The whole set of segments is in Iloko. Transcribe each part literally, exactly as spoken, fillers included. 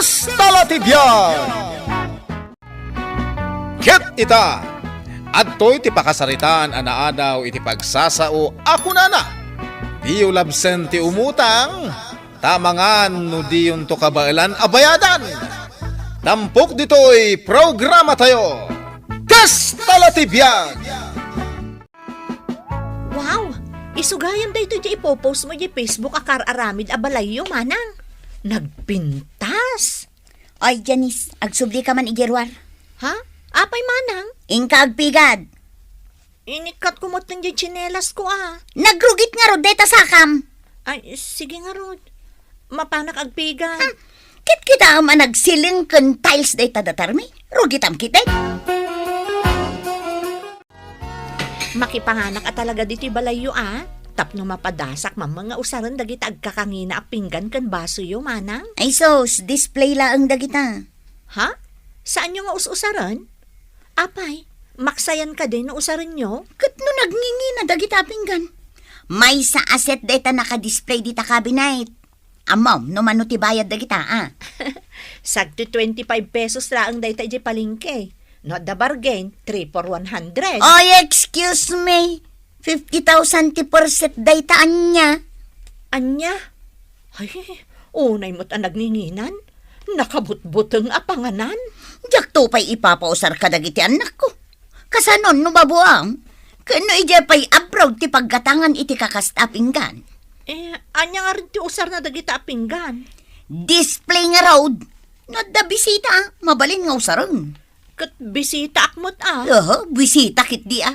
Kasta la ti biag! Ket ita, adtoy ti pakasaritaan a naadaw iti pagsasao a kunana, "Diyo labsen ti umutang, ta amangan no diyonto kabaelan a bayadan." Tampok ditoy programatayo, Kasta la ti biag! Wow! Isu gayam daytoy ti ipopost mo iti Facebook a kar-aramid a balayyo, manang. Nagpintas! Ay, Janice, agsubli ka man idiay ruar. Ha? Apay, manang? Inka agpigad. Inikkat ko met diay tsinelas ko, ah. Nagrugit ngarud dayta sakam. Ay, sige ngarud. Mapanak agpigad. Hmm. Kitkitaem a nagsiling ken tiles dayta datarmi. Rugitam ketdi. Makipanganak a talaga ditoy balayyo, a. Tapno mapadasak man nga usaren dagita agkakangina a pinggan ken basoyo, manang. Ay sus, display laeng dagita. Ha? Saanyo nga us-usaren? Apay, maksayan kadi no usarenyo? Ket no nagngingina dagita a pinggan? Maysa a set dayta naka-display dita cabinet. Ammom no mano ti bayad dagita, a? Sagdi twenty-five pesos laeng dayta idiay palengke. No adda bargain, three for one hundred. Oy, excuse me. Fifty thousand ti per set dayta, ania? Ania? Ay, unay met a nagninginan. Nakabutbuteng a panganan. Diakto pay ipapausar kadagiti annakko. Kasanon no mabuang? Ken no idiay pay abroad ti paggatangan iti kakasta a pinggan? Eh, ania ngarud ti usarna dagita a pinggan? Display ngarud. No adda bisita, mabalin nga usaren. Ket bisitaak met, a. Aha, bisita ketdi, a.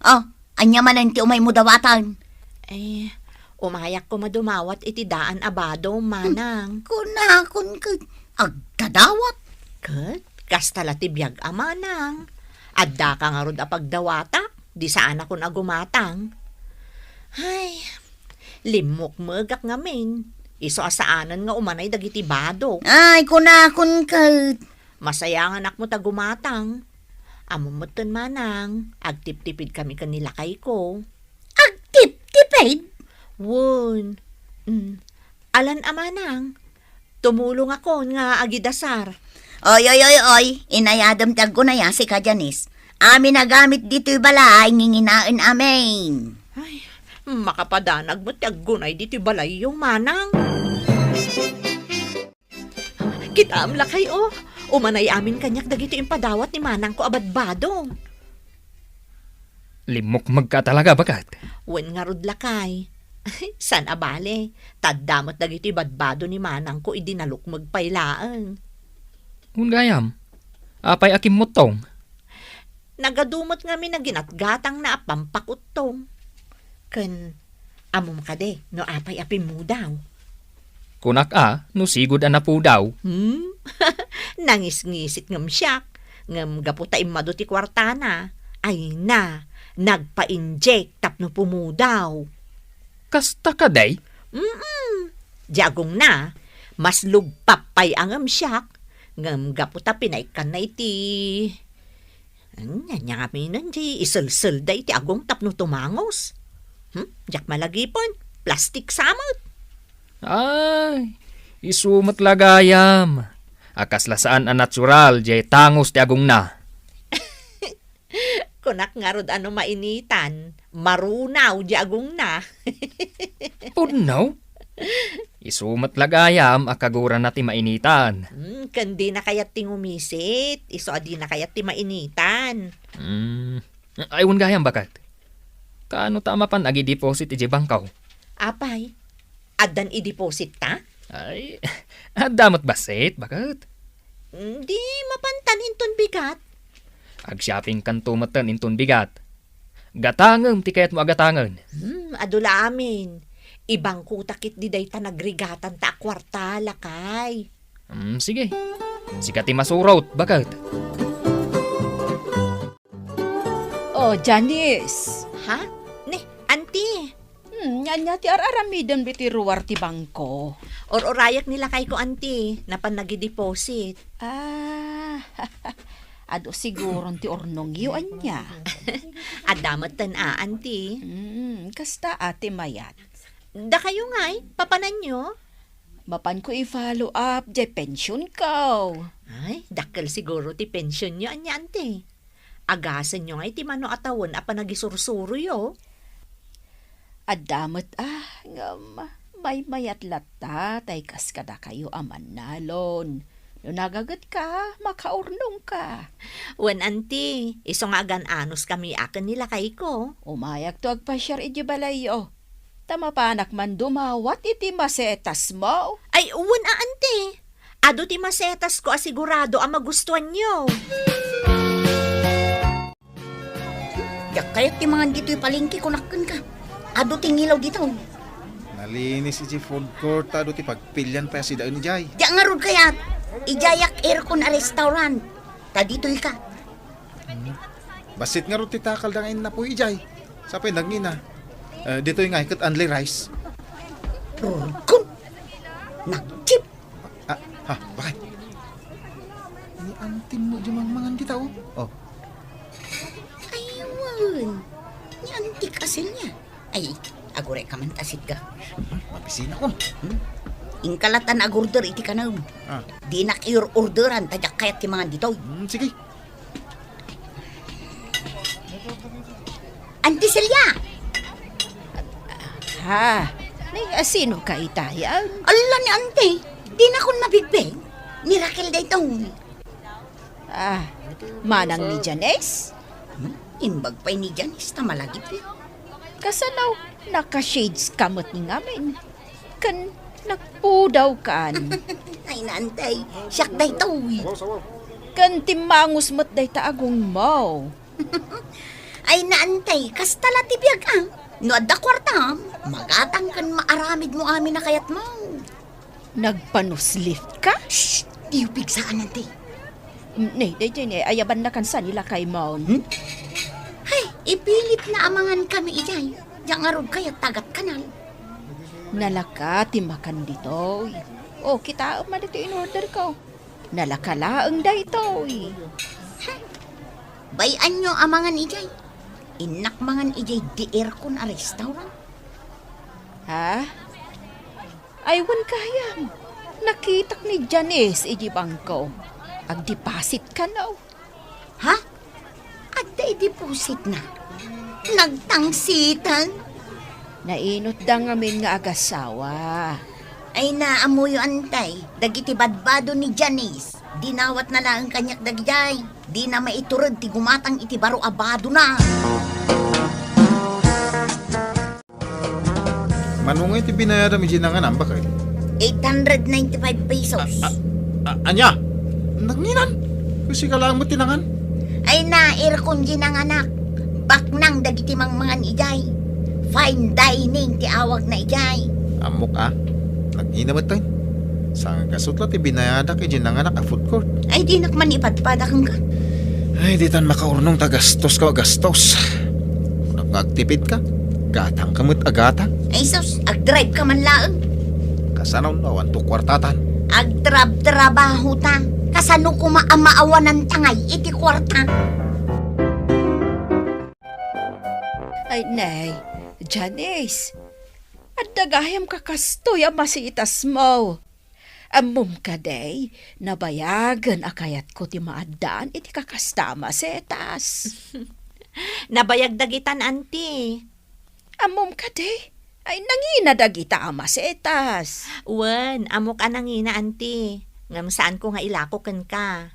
Oh, ania manen ti umaymo dawatan? Eh, umayak koma dumawat iti daan a bado, manang. Kunakon ket agdadawat. Ket kasta la ti biag a manang. Addaka ngarud a pagdawatak, di saanakon a gumatang. Ay, limmukmegak ngamin. Isu a saanen nga umanay dagiti bado. Ay, kunakon ket. Masayanganak met a gumatang. Ammom metten, manang, agtiptipidkami ken ni lakayko. Agtiptipid? Wen. Mm. Alan a manang, tumulongakon nga agidasar. Oy, oy, oy, oy, inayadem ti aggunay a sika, Janice. Amin a gamit ditoy balay, nginginaen amin. Ay, makapadanag met ti aggunay ditoy balayyo, manang. Kitaem lakay, o. Umanay amin kaniak dagitoy impadawat ni manangko a badbado. Limmukmegka talaga, baket? Wen ngarud lakay. Saan a bale, ta adda met dagitoy badbado ni manangko idi nalukmeg pay laeng. Wen gayam, apay a kimmuttong? Nagadu met ngamin a ginatgatangna a pampakuttong. Ken ammom kadi no apay a pimmudaw? Kunak a, no sigud a napudaw. Hmm? Nangisngisit ngem siak, ngem gapu ta immadu ti kuartana, ay na, nagpa-inject tapno pumudaw. Kasta kadi? Mm-mm. Di agongna, mas lugpap pay a ngem siak, ngem gapu ta pinaikkanna iti Ania, ania ngamin di iselselda iti agong tapno tumangos? Hmm? Diak malagipon, plastik sa met. Ay, isu met la gayam. A kasla saan a natural diay tangos ti agongna. Kunak ngarud a no mainitan, marunaw diay agongna. Pudno? Isu met la gayam a kagurana ti mainitan. Hmm, ken dina kayat ti ngumisit, isu a dina kayat ti mainitan. Hmm. Ay, wen gayam, baket. Kaano ta a mapan agideposit idiay bangko? Apay, addan ideposit ta? Ay, adda met bassit, baket. Hmm, di mapantan inton bigat. Agshopping kanto metten inton bigat. Gatangem ti kayatmo a gatangen. Hmm, adu la amin. Ibangkota ketdi dayta nagrigatanta a kuarta, lakay. Hmm, sige. Sika ti masurot, baket. Oh, Janice. Ha? Ni, Auntie. Hmm, ania ti ar-aramidem ditoy ruar ti bangko? Ur-urayak ni lakayko, Auntie. Napan nagideposit. Ah, adu siguron ti urnongyo, ania? Adda metten a, Auntie. Hmm, kasta a ti mayat. Dakayo ngay, papananyo? Mapanko i-follow up diay pensionko. Ay, dakkel siguro ti pensionyo, ania, anti? Agasenyo ngay ti mano a tawen a panagisursuroyo. Adda met, ah, ngem maymayat latta tay kas kadakayo a mannalon. No nagagetka, makaurnongka. Wen, anti, isu nga agan-anos kami a ken ni lakayko. Umayakto agpasiar iti balayyo. Ta mapanak man dumawat iti masetasmo. Ay, wen a, anti. Adu ti masetasko a sigurado a magustuanyo. Diak kayat ti mangan ditoy palengke, kunak kenka. Adu ti ngilaw ditoy. Nalinis iti food court, adu ti pagpilian pay a sidaen idiay. Diak ngarud kayat. Idiayak aircon a restaurant. Ta ditoy ka. Hmm. Bassit ngarud ti takalda nga innapuy idiay. Sa pay nagngina. Eh, ditoy nga ket only rice. Rurugkon. Nagtip. Ah, ha, bakit? Ni antim mo di mangmangan dita, oh. Oh. Ay, wen. Ni antik asin niya. Ay, agure ka man ta sitga. Mabisina ko. Hmm? Ingkalatan agurder iti kanam. Ah. Dinak iur-orderan, ta diak kayat ti mangan ditoy. Hmm, sige. Anti Celia! Ha? Nay, asino ka itayan? Alla ni Anti, dinakon mabigbeg. Ni Raquel daytoy. Ah, manang ni Janice? Hmm? Imbag pay ni Janice ta malagipyo. Kasano, naka-shades ka met ngamin? Ken nagpudawkan. Ay, naantay, siak daytoy. Ken timmangus met dayta agongmo. Ay, naantay, kasta la ti biag, ah. No adda kuartam, magatang ken maaramid mo amin a kayatmo. Nagpanuslit ka? Shh! Diyo pigsaan, anti. Mm, ne, daytoy ne, ayabanna kansa ni lakaymo. Hmm? Hay, ipilit na amangan kami idiay. Diak ngarud kayat tagat kanal. Nalaka ti makan ditoy. O, kitaem man ditoy in-order ko. Nalaka laeng daytoy. Bay-anyo amangan idiay. Innak mangan idiay di aircon a restaurant. Ha? Ay, wen gayam. Nakitak ni Janice iti bangko. Agdeposit kano. Ha? Adda idepositna? Nagtangsitan? Nainutda ngamin nga agasawa. Ay, naamoyo, antay, dagiti badbado ni Janice. Dinawatna laeng kaniak dagidiay. Dina maitured ti gumatang iti baro a badona. Mano ngay ti binayadam iti nanganam, baket? Eight hundred ninety-five pesos. A, a, a, ania? Nanginan? Kusika laeng met ti nangan? Ay, na, aircon di nanganak. Baknang dagiti mangmangan idiay. Fine dining ti awagna idiay. Ammok a. Nangina met tayo. Sangkasut la ti binayadak iti nanganak a food court. Ay, dinak man ipadpada kenka. Ay, ditan makaurnong ta gastos ka, gastos. Nak nga agtipid ka, gatang ka met a gatang. Ay, sus, agdrive ka man laeng. Kasano no awan to kuartatan? Agtrab-trabaho ta. Kasano kuma a maawanan ta ngay iti kuarta? Ay, nay, Janice, adda gayam kakastoy a masitasmo. Ammom kadi, nabayagen a kayatko ti maaddaan iti kakasta a masetas. Nabayag dagitan, anti. Ammom kadi, ay nangina dagita a masetas. Wen, ammok a nangina, anti. Ngem saanko nga ilako kenka.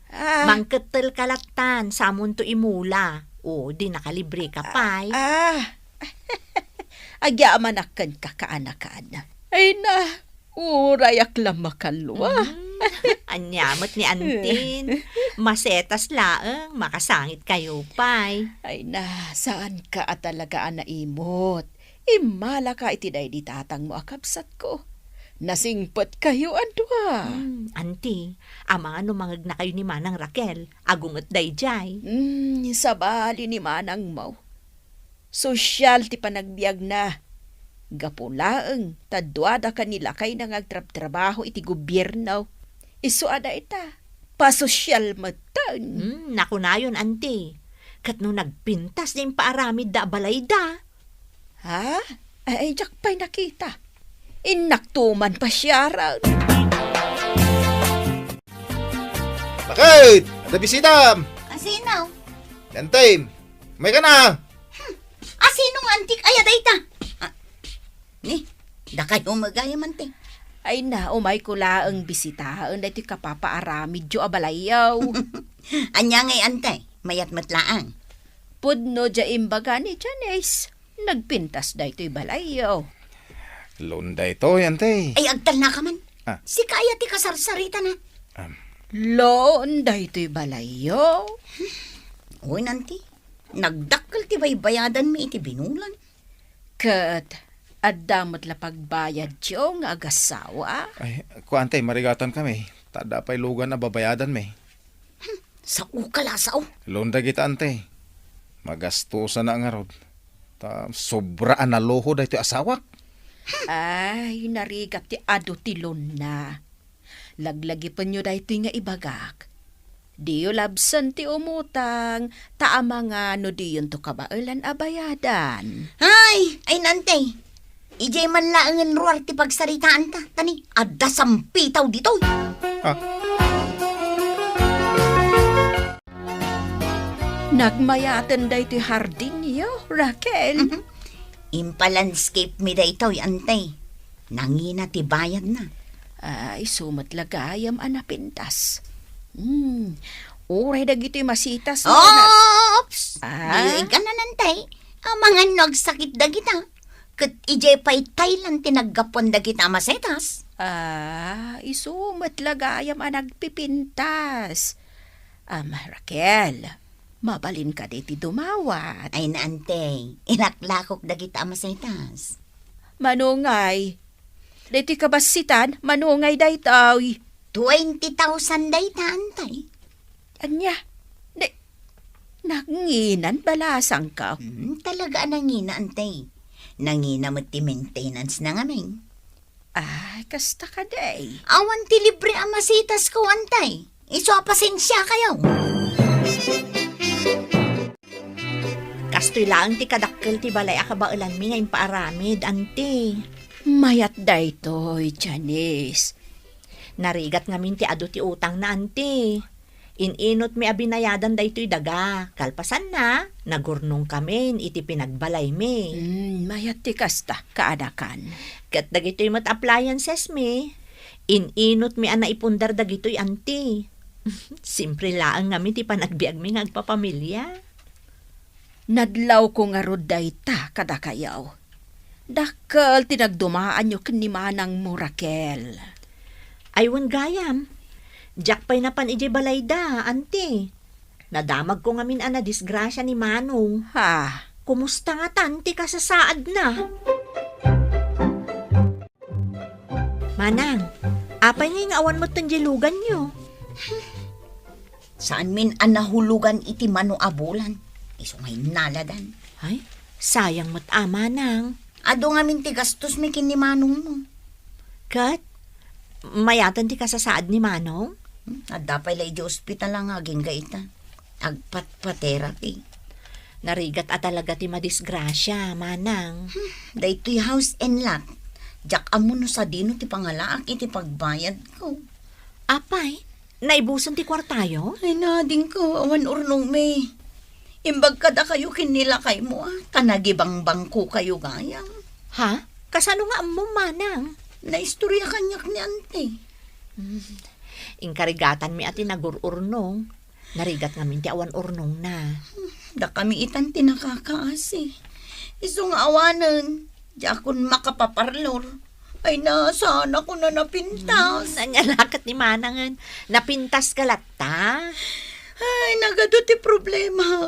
Ah. Mangkettel ka lattan, samonto imula. O, di nakalibre ka pay. Ah. Agyamanak kenka, kaanakan. Ay na, urayak la makalua. Mm. Ania met ni antin. Masetas laeng, makasangit kayo pay. Ay na, saan ka a talaga a naimot. Immalaka iti daydi tatangmo a kabsatko. Nasingpet kayo a dua. Hmm, anti, amangan no mangegna kayo ni Manang Raquel, agunget daydiay. Hmm, sabali ni manangmo. Sosyal ti panagbiagna. Gapu laeng ta duadaka ni lakayna nga agtrabtrabaho iti gobierno. Isu a dayta, pasosyal metten. Hmm, nakunayon, anti. Ket no nagpintas ti impaaramidda a balayda. Ha? Ay, diak pay nakita. Innakto man pasiaren. Bakit? Adda bisitam? Asino? Yantem. May ka na? Asino nga antik aya dayta? Ah, ni, dakayo met gayam, Ante. Ay na, umayko laeng bisitaen daytoy kapapaaramidyo a balayyo. Ania ngay, Ante? Mayat met laeng. Pudno diay imbaga ni Janice. Nagpintas daytoy balayyo. Loan daytoy, Ante. Ay, agtalna ka man. Ah. Sika aya ti kasarsaritana. Am. Loan daytoy balayyo? Uy, Ante. Nagdakkel ti baybayadanmi iti binulan. Ket adda met la pagbayadyo nga agassawa? Ay, kuan, Ante, marigatan kami. Ta adda pay lugan a babayadanmi. Hmm, sao ka la, sao. Loan dagita, Ante. Magastosan ngarud. Ta sobra a naluho daytoy asawak. Ay, narigat ti adu ti loanna. Laglagipenyo daytoy nga ibagak. Diyo labsen ti umutang, ta amangan no diyonto kabaelan a bayadan. Ay, ay, Ante. Idiay man laengen ruar ti pagsaritaanta, ta ni, adda sampitaw ditoy. Ah. Nagmayaten daytoy hardinyo, Raquel. Mhm. Impalandscape mi daytoy, Ante. Nangina ti bayadna. Ay, isu met la gayam a napintas. Hmm. Uray dagitoy masitas nga na- Oops! Ah? Diyo iganan, Ante. Amangan no agsakit dagita. Ket idiay pay Thailand ti naggapuan dagita a masitas. Ah, isu met la gayam a nagpipintas. Am, Raquel, mabalin kadi ti dumawat? Ay na, Ante, ilaklakok dagita a masitas. Mano ngay? Daytoy kabassitan, mano ngay daytoy? Twenty thousand dayta, Ante. Ania? Di, nanginan balasangko? Hmm, talaga a nangina, Ante. Nangina met ti maintenance na ngamin. Ay, kasta kadi. Awan ti libre a masitasko, Ante. Isu a pasensiakayo. Kastoy laeng ti kadakkel ti balay a kabaelanmi nga impaaramid, Ante. Mayat daytoy, Janice. Narigat ngamin ti adu ti utangna, Ante. In-inutmi a binayadan daytoy daga. Kalpasanna, nagurnongkamin iti pinagbalaymi. Hmm, mayat ti kasta, kaanakan. Ket dagitoy met appliancesmi, in-inutmi a naipundar dagitoy, Ante. Simpre laeng ngamin ti panagbiagmi nga agpapamilia. Nadlawko ngarud dayta kadakayo. Dakkel ti nagdumaanyo ken ni manangmo, Raquel. Ay, wen gayam. Diak pay napan idiay balayda, Ante. Nadamagko ngamin a nadisgrasia ni Manong. Ha? Kumusta ngatan ti kasasaadna? Manang, apay ngay nga awan metten diay luganyo? Saanmin a nahulugan iti mano a bulan. Isu nga innaladan. Ay, sayang met a, Manang. Adu ngamin ti gastosmi ken ni Manongmo. Ket, mayaten ti kasasaad ni Manong? Hmm, adda pay la idiay ospital nga agingga ita. Agpatpaterapi. Narigat a talaga ti madisgrasia, Manang. Hmm, daytoy house and lot. Diak ammo no sadino ti pangalaak iti pagbayadko. Apay, naibusen ti kuartayo? Ay, nadingko, awan urnongmi. Imbag kadakayo ken ni lakaymo, a, ta nagibangbangkokayo gayam. Ha? Kasano nga ammom, Manang? Naistorya kaniak ni Ante. Hmm. Inkarigatanmi a ti nagur-urnong. Narigat ngamin ti awan urnongna. Dakami itan ti nakakaasi. Isu nga awanen, diakon makapaparlor. Ay na, saan ako na napintas. Hmm, ania la ket ni Manangen, napintas ka latta? Ay, nagadu ti problema.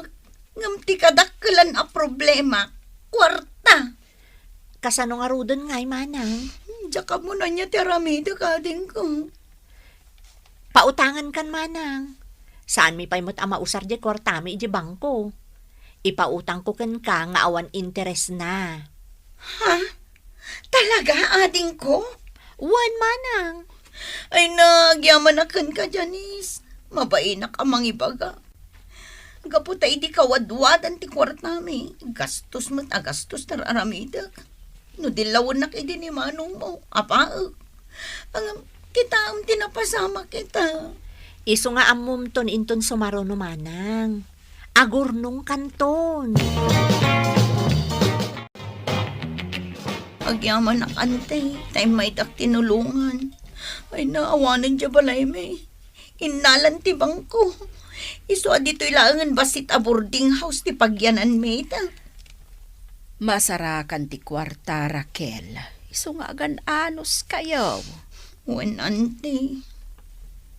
Ngem ti kadakkelan a problema, kuarta. Kasano ngaruden ngay, Manang? Diak ammo no ania ti aramidek, adingko. Pautangan kan, Manang. Saanmi pay met a mausar diay kuartami idiay bangko. Ipautangko kenka nga awan interesna. Ha? Talaga, adingko? Wen, Manang. Ay, nagyamanak kenka, Janice. Mabainak a mangibaga. Gapu ta idi kawadwadan ti kuartami, gastos met a gastos ti ar-aramidek. no dillawennak idi ni manongmo, apaek. Ngem, kitaem ti napasamak ita. Isu nga ammomton inton sumaruno, manang. Agurnongkanton. Agyamanak, ante, ta immaydak tinulongan. Ay, naawanen diay balaymi. Innalan ti bangko. Isu a ditoy laengen bassit a boarding house ti pagyananmi ita. Masarakan ti kuarta, Raquel. Isu nga agan-anos kayo. Wen, ante.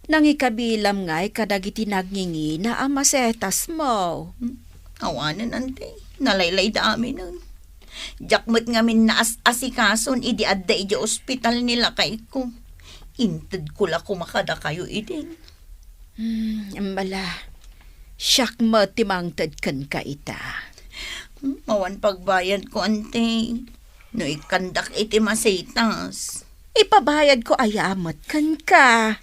Nangikabilam ngay kadagiti nagngingina a masetasmo. Hmm, awanen, ante. Nalaylay da aminen. Diak met ngamin naas-asikason idi adda idiay ospital ni lakayko. Intedko la koma kadakayo idin. Hmm, imbala. Siak met ti mangted kenka ita. Hmm, awan pagbayadko, ante. No ikkandak iti masitas. Ipabayadko aya met kenka.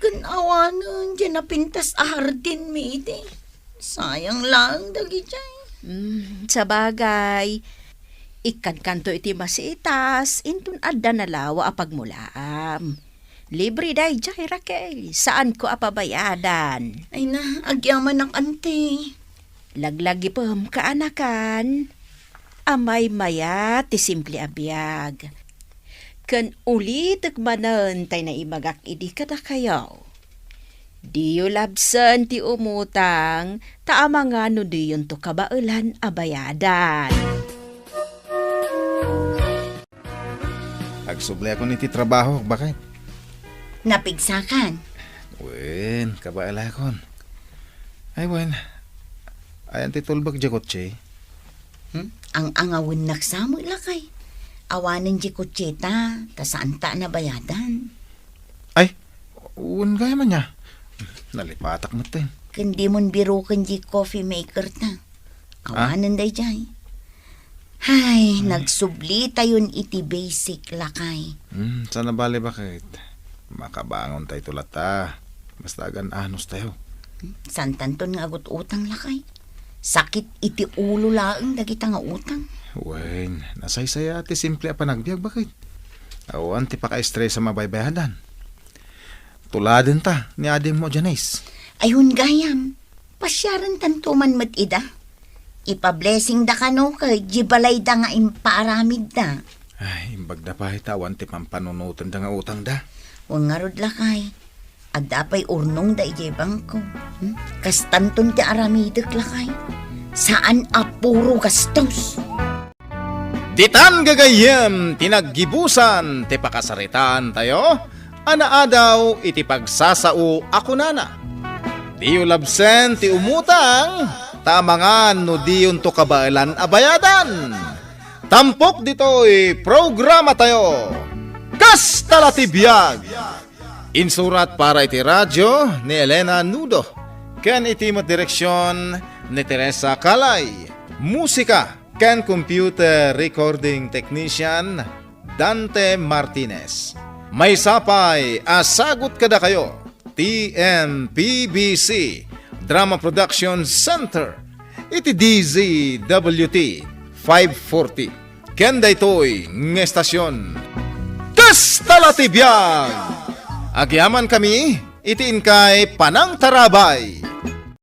Ken awanen diay napintas a hardinmi iti. Sayang laeng dagijay. Hmm, sabagay. Ikkankanto iti masitas, inton adda nalawa a pagmulaam. Libre daydiay, Raquel. Saanko a pabayadan. Ay na, agyamanak, ante. Laglagipem, kaanakan. Amaymayat ti simple a biag. Ken ulitek manen tay naibagak idi kadakayo. Diyo labsen ti umutang, ta amangan no diyonto kabaelan a bayadan. Agsubliakon iti trabaho, baket. Napigsakan? Wen, kabaelakon. Ay, wen. Ayan ti tulbek diay kotse? Hmm? Ang-angawennak sa met, lakay. Awanen diay kotseta, ta saanta a nabayadan. Ay, wen gayam ania. Nalipatak met, eh. Ken dimon biroken diay coffee maker ta. Ah? Awanen daydiay. Hay, hmm, nagsublitayon iti basic, lakay. Hmm, saan a bale, baket? Makabangon tayo latta. Basta agan-anos tayo. Hmm, santanton nga agut-utang, lakay. Sakit iti ulo laeng dagita nga utang. Wen, nasaysaya ti simple a panagbiag, baket. Awan ti pakaestresa a mabaybayadan. Tuladen ta ni adingmo, Janice. Ayun gayam. Pasiarentanto man met ida. Ipa-blessing da kano ket diay balayda nga impaaramidda. Ay, imbagda pay ta awan ti pampanunotenda nga utangda. Wen ngarud, lakay. Adda pay urnongda idiay bangko. Hmm? Kastanton ti aramidek, lakay. Saan a puro gastos. Ditan gagayyem ti naggibusan ti pakasaritaan tayo a naadaw iti pagsasao a kunana, "Diyo labsen ti umutang, ta amangan no diyonto kabaelan a bayadan." Tampok ditoy programa tayo, Kasta la ti biag. Insurat para iti radio ni Elena Nudo, ken iti met direksion ni Teresa Calay. Musika ken computer recording technician, Dante Martinez. Maysa pay a sagut kadakayo, T M P B C Drama Production Center, iti D Z W T five forty. Ken daytoy nga estasion, Kasta la ti biag! Agyamankami iti inkay panangtarabay.